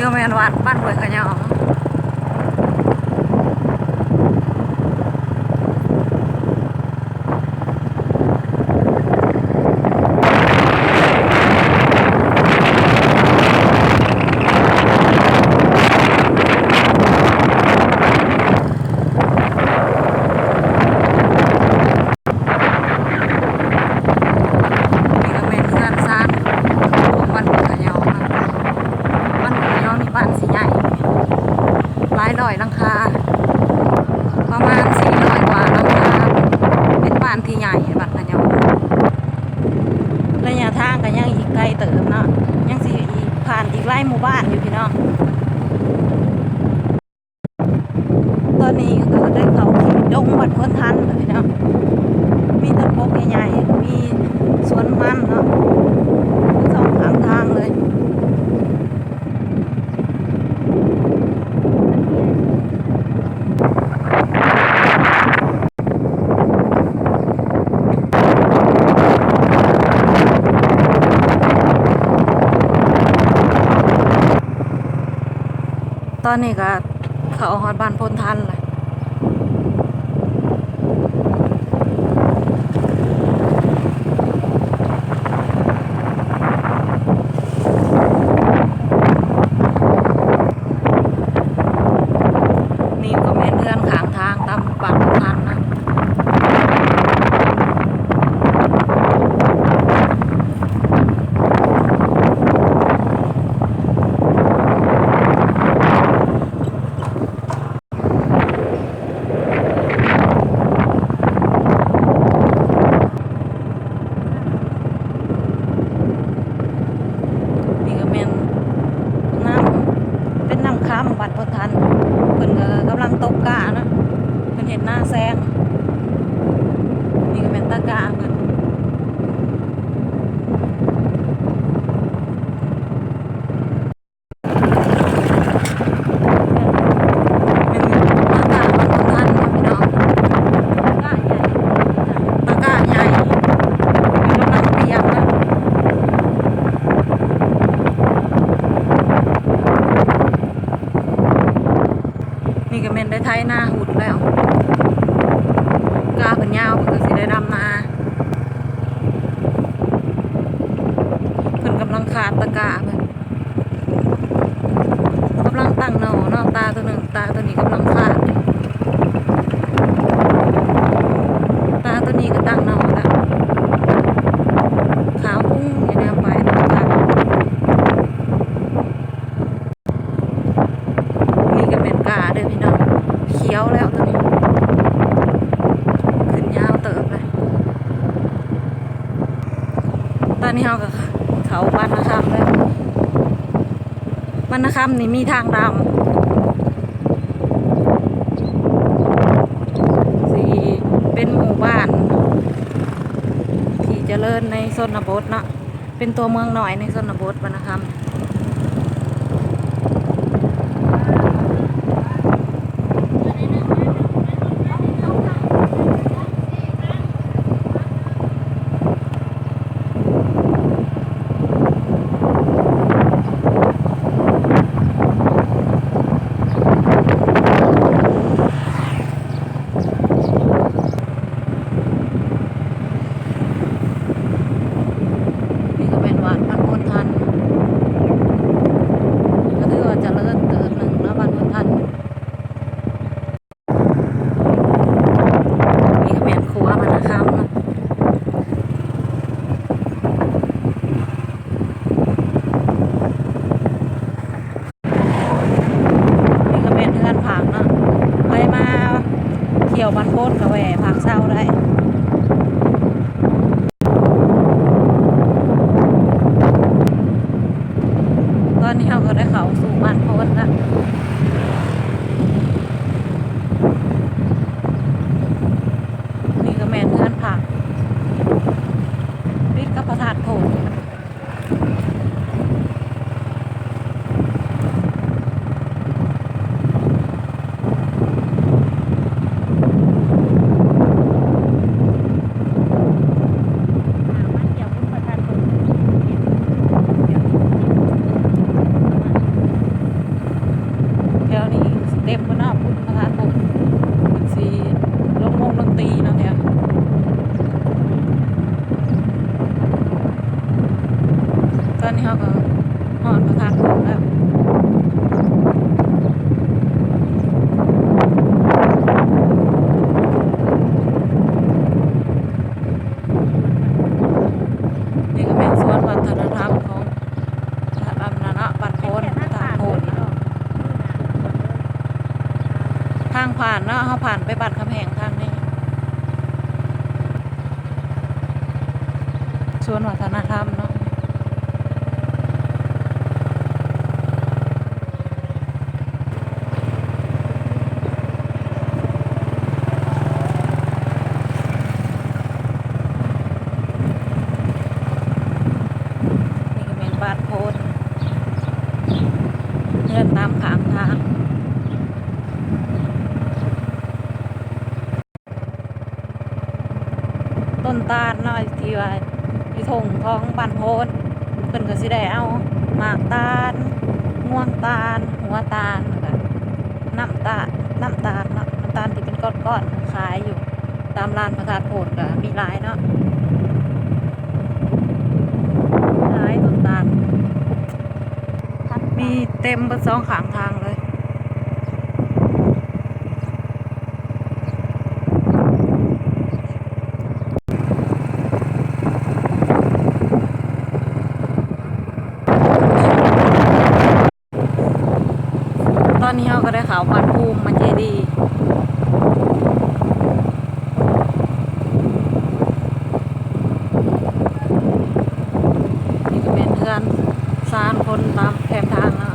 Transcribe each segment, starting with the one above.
ກໍແມ່ນວັດບ້ານຫ້ວຍຂະຫຍອງ. ນີ້ກໍແມ່ນເຮືອນຊານຂອງບ້ານຫ້ວຍຂະຫຍອງເນາະ. ບ້ານຫ້ວຍຂະຫຍອງນີ້ບ້ານຊິໃຫຍ່ ຫຼາຍຮ້ອຍຫຼັງຄາ ປະມານສີ່ຮ້ອຍກວ່າຫຼັງຄາ ເປັນບ້ານທີ່ໃຫຍ່ ບ້ານຂະຫຍອງ. ໄລຍະທາງກໍຍັງອີກໄກເຕີບເນາະ ຍັງຊິອີກ ຜ່ານອີກຫຼາຍໝູ່ບ້ານຢູ່ພີ່ນ້ອງ. ຕອນນີ້ກໍໄດ້ເຂົ້າເຂດດົງວັດໂພນທັນແລ້ວພີ່ນ້ອງ. ມີຕົ້ນບົກໃຫຍ່ໆ ມີສວນມັນເນາະ ສອງຂ້າງທາງເລີຍ. ຕອນນີ້ກໍເຂົ້າຮອດບ້ານໂພນທັນແລ້ວ. ນີ້ກໍແມ່ນເຮືອນຂ້າງທາງຕາມບ້ານຂອງທ່ານນະ. ນີ້ກໍແມ່ນນ້ຳ ເປັນນ້ຳຄຳວັດໂພນທັນ ເພິ່ນກໍກຳລັງຕົກກ້າເນາະ ເພິ່ນເຮັດນາແຊງ. ນີ້ກໍແມ່ນຕາກ້າເພິ່ນ. ນີ້ກໍແມ່ນໄດ້ໄຖນາຮຸດແລ້ວ ກ້າເພິ່ນຍາວ ເພິ່ນກໍຊິໄດ້ດຳນາ. ເພິ່ນກຳລັງຄາດຕະກ້າເພິ່ນ ກຳລັງຕັ້ງໜໍ່ເນາະ ຕາໂຕໜຶ່ງ ຕາໂຕນີ້ກຳລັງຄາດ ຕາໂຕນີ້ກໍຕັ້ງໜໍ່ແລ້ວ ຂາວກຸ້ງຢູ່ແນວປາຍຕະກ້າ. ນີ້ກໍແມ່ນກ້າເດີພີ່ນ້ອງ ຂຽວແລ້ວໂຕນີ້ ຂຶ້ນຍາວເຕີບເລີຍ. ຕອນນີ້ເຮົາກໍເຂົ້າບ້ານນາຄຳແລ້ວ ບ້ານນາຄຳນີ້ມີທາງດຳ ຊິເປັນໝູ່ບ້ານທີ່ຈະເລີນໃນຊົນນະບົດເນາະ. ເປັນຕົວເມືອງນ້ອຍໃນຊົນນະບົດບ້ານນາຄຳ. ນີ້ກໍແມ່ນວັດບ້ານໂພນທັນ ກໍຖືວ່າຈະເລີນເຕີບໜຶ່ງເນາະ ບ້ານໂພນທັນ. ນີ້ກໍແມ່ນຂົວບ້ານນາຄຳເນາະ. ນີ້ກໍແມ່ນເຮືອນພັກເນາະ ໃຜມາທ່ຽວບ້ານໂພນກໍແວ່ພັກເຊົາໄດ້. ຕອນນີ້ເຮົາກໍໄດ້ເຂົ້າສູ່ບ້ານໂພນລະ. ນີ້ກໍແມ່ນເຮືອນພັກ ຕິດກັບພະທາດໂພນ. ອ່າ ມາທ່ຽວບຸນພະທາດໂພນ ດຽວນີ້ ດຽວນີ້ ປະມານ ຕອນນີ້ເຮົາກໍຮອດພະທາດໂພນແລ້ວ. ນີ້ກໍແມ່ນສວນວັດທະນະທຳຂອງ ອັນນັ້ນເນາະ ບ້ານໂພນ ພະທາດໂພນ. ທາງຜ່ານເນາະ ເຮົາຜ່ານໄປບ້ານຄຳແຫງທາງນີ້ ສວນວັດທະນະທຳເນາະ. ນີ້ກໍແມ່ນບ້ານໂພນ ເຮືອນຕາມຂ້າງທາງ. ຕົ້ນຕານເນາະ ທີ່ວ່າຢູ່ທົ່ງຂອງບ້ານໂພນ ເພິ່ນກໍຊິໄດ້ເອົາໝາກຕານ, ງວງຕານ, ຫົວຕານ ແລ້ວກໍນ້ຳຕານ, ນ້ຳຕານເນາະ, ນ້ຳຕານທີ່ເປັນກ້ອນໆ ຂາຍຢູ່ຕາມລານພະທາດໂພນ ກໍມີຫຼາຍເນາະ, ຫຼາຍຕົ້ນຕານ ມີເຕັມເບິດສອງຂ້າງທາງເລີຍ. ຕອນນີ້ເຮົາກໍໄດ້ເຂົ້າວັດພູມມະເຈດີ. ນີ້ກໍແມ່ນເຮືອນຊານຄົນຕາມແຄມທາງເນາະ.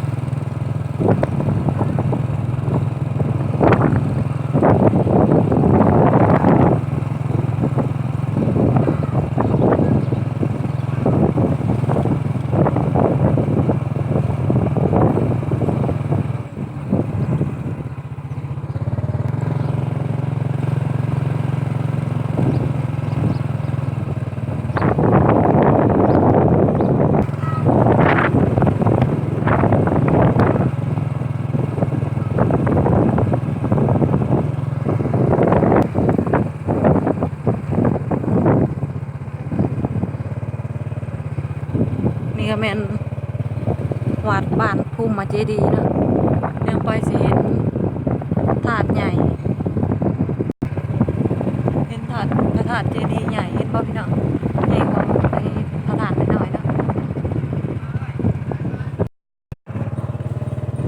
ນີ້ກໍແມ່ນວັດບ້ານພູມມະເຈດີເນາະ, ແນມໄປຊິເຫັນທາດໃຫຍ່ ເຫັນທາດ ພະທາດເຈດີໃຫຍ່ ເຫັນບໍ່ພີ່ນ້ອງ? ໃຫຍ່ກວ່າໄອ້ພະທາດນ້ອຍໆເນາະ.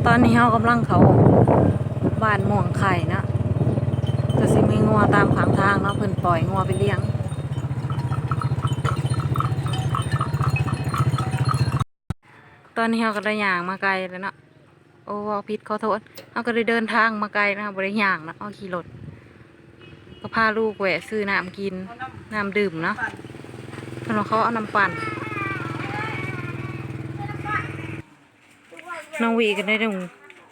ຕອນນີ້ເຮົາກຳລັງເຂົ້າບ້ານມ່ວງໄຂ່ເນາະ, ກໍຊິມີງົວຕາມຂ້າງທາງເນາະ, ເພິ່ນປ່ອຍງົວໄປລ້ຽງ. ຕອນນີ້ເຮົາກໍໄດ້ຍ່າງມາໄກແລ້ວເນາະ. ໂອ້ ເວົ້າຜິດ ຂໍໂທດ. ເຮົາກໍໄດ້ເດີນທາງມາໄກນະ, ເຮົາບໍ່ໄດ້ຍ່າງນະ, ເຮົາຂີ່ລົດ. ກໍພາລູກແວະຊື້ນ້ຳກິນ, ນ້ຳດື່ມເນາະ. ເພິ່ນວ່າເຂົາເອົານ້ຳປັ່ນ. ນ້ອງຫວີກໍໄດ້ນຸ່ງ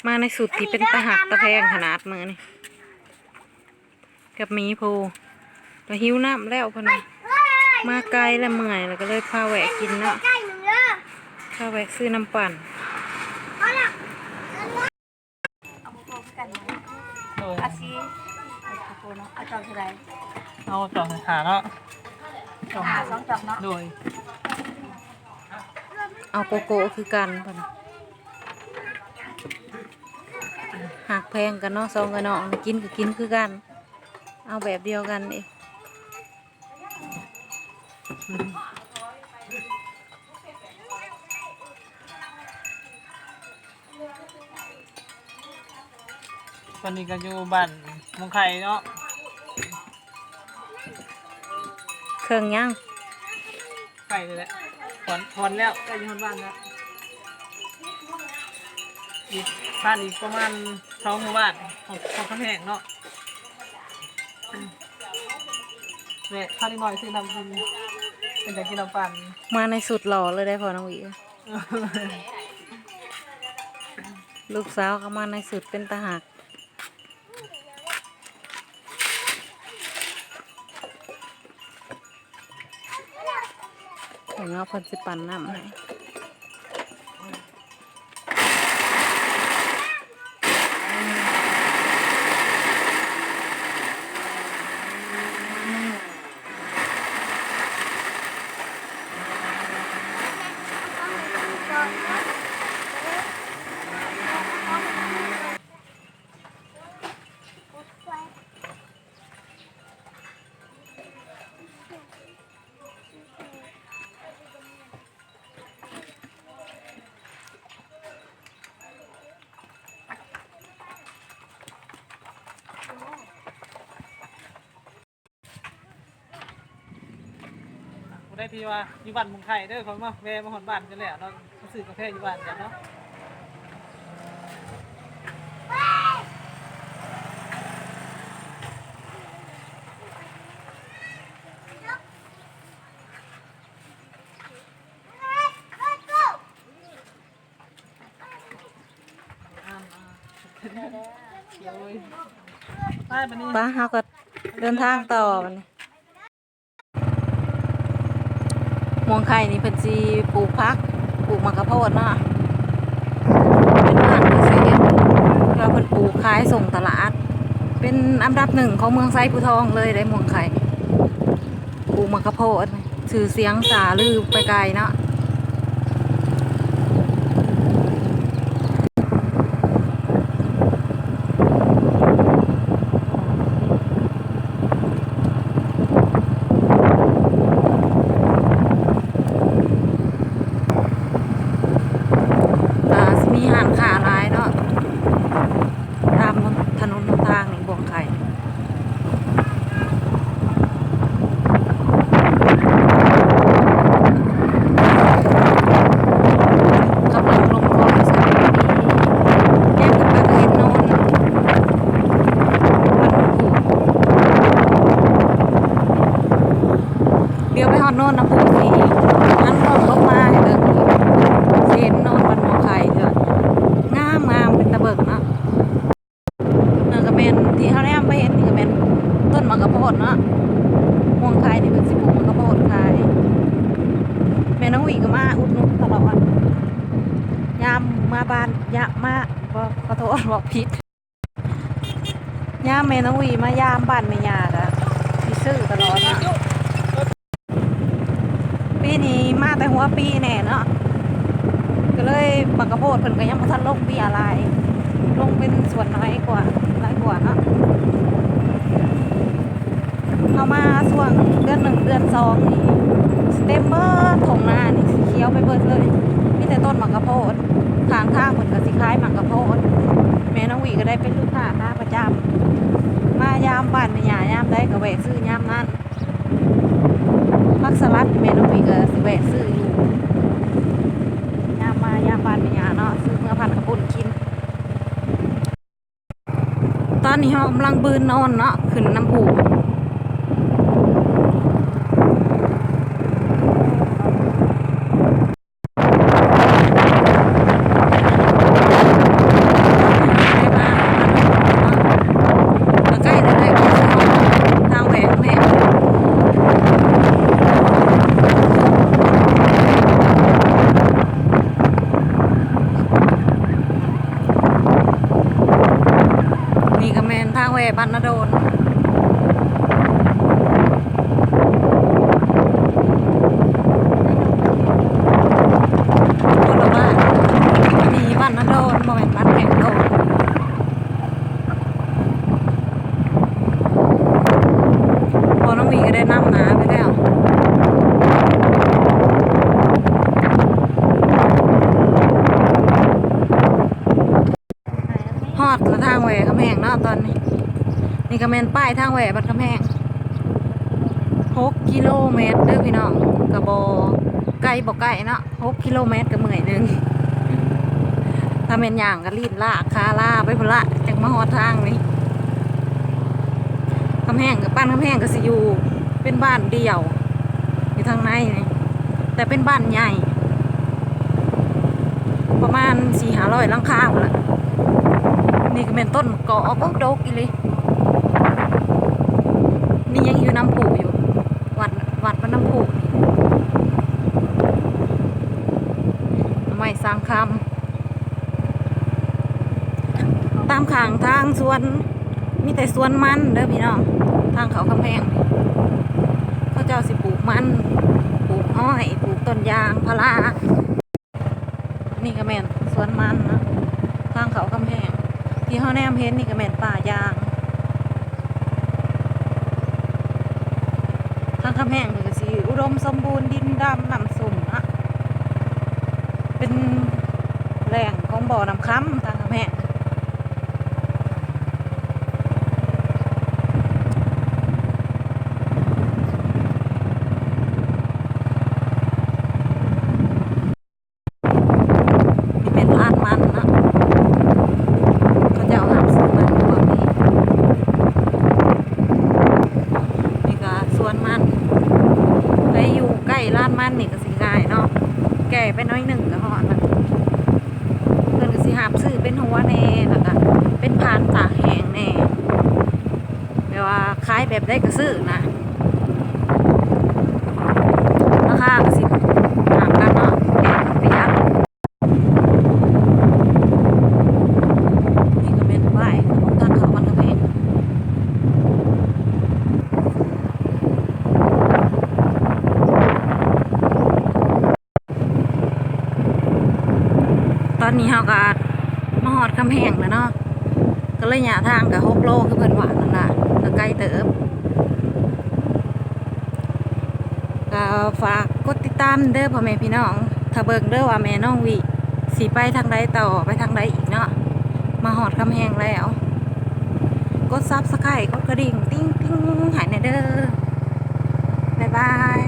ມາໃນຊຸດທີ່ເປັນຕາຮັກຕາແພງຂະໜາດມື້ນີ້. ກັບໝີພູ ແລ້ວຫິວນ້ຳແລ້ວເພິ່ນວ່າ, ມາໄກແລ້ວເມື່ອຍ ແລ້ວກໍເລີຍພາແວະກິນເນາະ, ພາແວະຊື້ນ້ຳປັ່ນ. ເອົາໂກໂກ້ຄືກັນ. ໂດຍ ອາຊີ ເອົາໂກໂກ້ເນາະ. ເອົາຈອກເທົ່າໃດ? ເອົາຈອກຫ້າເນາະ, ຫ້າ ສອງຈອກເນາະ. ໂດຍ ເອົາໂກໂກ້ຄືກັນເພິ່ນ. ຮັກແພງກັນເນາະ ສອງເອື້ອຍນ້ອງ, ກິນກໍກິນຄືກັນ, ເອົາແບບດຽວກັນເອງ. ຕອນນີ້ກໍຢູ່ບ້ານມ່ວງໄຂ່ເນາະ. ເຄິ່ງຍັງ? ໃກ້ແລ້ວແຫຼະ, ຜ່ອນ ຜ່ອນແລ້ວ, ໃກ້ຈະຮອດບ້ານແລ້ວ. ອີກ ຜ່ານອີກປະມານສອງໝູ່ບ້ານ ຮອດ ຮອດຄຳແຫງເນາະ. ແວະພາເດັກນ້ອຍຊື້ນ້ຳກິນ, ເພິ່ນຢາກກິນນ້ຳປັ່ນ. ມາໃນຊຸດຫຼໍ່ເລີຍໄດ໋ພໍ່ນ້ອງຫວີ. ລູກສາວກໍມາໃນຊຸດເປັນຕາຮັກ. ເບິ່ງເນາະ ເພິ່ນຊິປັ່ນນ້ຳໃຫ້. ແມ່ ຜູ້ໃດທີ່ວ່າຢູ່ບ້ານເມືອງໄທເດີ ຂ້ອຍມາແວ່ມາຮອດບ້ານຢູ່ແລ້ວເນາະ ມາຊື້ກາແຟຢູ່ບ້ານກັນເນາະ. ໄປ ເຮົາກໍເດີນທາງຕໍ່ບັດນີ້. ມ່ວງໄຂ່ນີ້ເພິ່ນຊິປູກຜັກ ປູກໝາກກະໂພດເນາະ ເປັນພືດກະເສດ ແຕ່ວ່າເພິ່ນປູກຂາຍສົ່ງຕະຫຼາດ ເປັນອັນດັບໜຶ່ງຂອງເມືອງໄຊພູທອງເລີຍເດ້ ມ່ວງໄຂ່. ປູກໝາກກະໂພດ ຊື່ສຽງສ້າລືໄປໄກເນາະ. ກະຊິມີຮ້ານຄ້າຫຼາຍເນາະ ຕາມຖະໜົນຫົນທາງນີ້ ບ່ອນຂາຍ ກຳລັງລົງຄອນ ແກງເປັດປາກະເຫັນນອນ ດຽວໄປຮອດໂນນນ້ຳພຸນີ້ ຫັ້ນລົງລົງມາໃຫ້ເບິ່ງ ຊິເຫັນໂນນບ້ານໝອງໄຂ່ເທື່ອ ງາມໆ ເປັນຕາເບິ່ງເນາະ. ນັ້ນກໍແມ່ນທີ່ເຮົາແນມໄປເຫັນນີ້ກໍແມ່ນຕົ້ນໝາກກະໂພດເນາະ ໝອງໄຂ່ນີ້ເພິ່ນຊິປູກໝາກກະໂພດຂາຍ ແມ່ນ້ອງຫວີກໍມາອຸດໜູນຕະຫຼອດ ຍາມມາບ້ານ ຍາມມາ ບໍ່ ຂໍໂທດ ເວົ້າຜິດ ຍາມແມ່ນ້ອງຫວີມາຢາມບ້ານແມ່ຍ່າກໍຊິຊື້ຕະຫຼອດເນາະ. ປີນີ້ມາແຕ່ຫົວປີແນ່ເນາະ ກໍເລີຍໝາກກະໂພດເພິ່ນກໍຍັງບໍ່ທັນລົງເບ້ຍຫຼາຍ ລົງເປັນສ່ວນໜ້ອຍກວ່າ ຫຼາຍກວ່າເນາະ. ເຮົາມາຊ່ວງເດືອນໜຶ່ງເດືອນສອງນີ້ ຊິເຕັມເບິດທົ່ງນານີ້ ຊິຂຽວໄປເບິດເລີຍ ມີແຕ່ຕົ້ນໝາກກະໂພດ ຂ້າງທາງເພິ່ນກໍຊິຂາຍໝາກກະໂພດ. ແມ່ນ້ອງຫວີກໍໄດ້ເປັນລູກຄ້າຂາປະຈຳ ມາຢາມບ້ານແມ່ຍ່າຍາມໃດກໍແວະຊື້ຍາມນັ້ນ. ຜັກສະຫຼັດແມ່ນ້ອງຫວີກໍຊິແວະຊື້ຢູ່ ຍາມມາ ຍາມບ້ານແມ່ຍ່າເນາະ ຊື້ເມືອຜັດເຂົ້າປຸ້ນກິນ. ຕອນນີ້ເຮົາກຳລັງບືນໂນນເນາະ ຂຶ້ນນ້ຳພຸ. ນີ້ກໍແມ່ນທາງແວ່ບ້ານນາໂດນ ຄົນລະບ້ານ ອັນນີ້ບ້ານນາໂດນ ບໍ່ແມ່ນບ້ານແພງໂດນ. ພໍ່ນ້ອງຫວີກໍໄດ້ນຳໜ້າໄປແລ້ວ ຮອດລະທາງແວ່ກຳແພງເນາະຕອນນີ້. ນີ້ກໍແມ່ນປ້າຍທາງແວ່ບັດກຳແພງ ຫົກກິໂລແມັດເດີພີ່ນ້ອງ ກໍບໍ່ໄກບໍ່ໃກ້ເນາະ. ຫົກກິໂລແມັດກໍເມື່ອຍໜຶ່ງ ຖ້າແມ່ນຍ່າງກໍລີ້ນລາກຂາລາໄປພຸ້ນລະ ຈັ່ງມາຮອດທາງນີ້. ກຳແພງ ບ້ານກຳແພງກໍຊິຢູ່ເປັນບ້ານດຽວ ຢູ່ທາງໃນນີ້ ແຕ່ເປັນບ້ານໃຫຍ່ ປະມານສີ່ຫ້າຮ້ອຍຫຼັງຄາພຸ້ນລະ. ນີ້ກໍແມ່ນຕົ້ນໝາກກອກ ໂອ້ ດົກອີ່ຫຼີ. ນີ້ຍັງຢູ່ນ້ຳພຸຢູ່ ວັດ ວັດບ້ານນ້ຳພຸ ໜໍ່ໄມ້ສັງຄຳ. ຕາມຂ້າງທາງສວນ ມີແຕ່ສວນມັນເດີພີ່ນ້ອງ ທາງເຂົ້າກຳແພງ ເຂົາເຈົ້າຊິປູກມັນ ປູກອ້ອຍ ປູກຕົ້ນຢາງພາລາ. ນີ້ກໍແມ່ນສວນມັນເນາະ ທາງເຂົ້າຄຳແພງ ທີ່ເຮົາແນມເຫັນນີ້ກໍແມ່ນປ່າຢາງ. ທາງຄຳແພງເພິ່ນກໍຊິອຸດົມສົມບູນ ດິນດຳນ້ຳຊຸ່ມເນາະ ເປັນແຫຼ່ງຂອງບໍ່ນ້ຳຄຳ ທາງຄຳແພງ. ນີ້ແມ່ນລານມັນເນາະ ເຂົາເຈົ້າຮັບຊື້ມັນຢູ່ບ່ອນນີ້. ນີ້ກໍສວນມັນ ໃຜຢູ່ໃກ້ລານມັນນີ້ກໍຊິງ່າຍເນາະ ແກ່ໄປໜ້ອຍໜຶ່ງກໍຮອດລະ. ເພິ່ນກໍຊິຮັບຊື້ເປັນຫົວແດ່ ແລ້ວກໍເປັນພານຕາກແຫ້ງແດ່. ແບບວ່າຂາຍແບບໃດກໍຊື້ນະ ລາຄາກໍຊິຕ່າງກັນເນາະ ປະຢັດ. ນີ້ກໍແມ່ນປ້າຍຂອງທາງເຂົ້າວັດກຳແພງ. ຕອນນີ້ເຮົາກໍມາຮອດຄຳແພງແລ້ວເນາະ ກໍໄລຍະທາງກໍຫົກໂລ ຄືເພິ່ນວ່ານັ້ນລະ ກໍໄກເຕີບ. ກໍຝາກກົດຕິດຕາມເດີພໍ່ແມ່ພີ່ນ້ອງ ຖ້າເບິ່ງເດີວ່າແມ່ນ້ອງວິຊິໄປທາງໃດຕໍ່ ໄປທາງໃດອີກເນາະ. ມາຮອດຄຳແພງແລ້ວ ກົດ Subscribe ກົດກະດິ່ງ ຕິງໆ ໃຫ້ແດ່ເດີ. ບາຍບາຍ.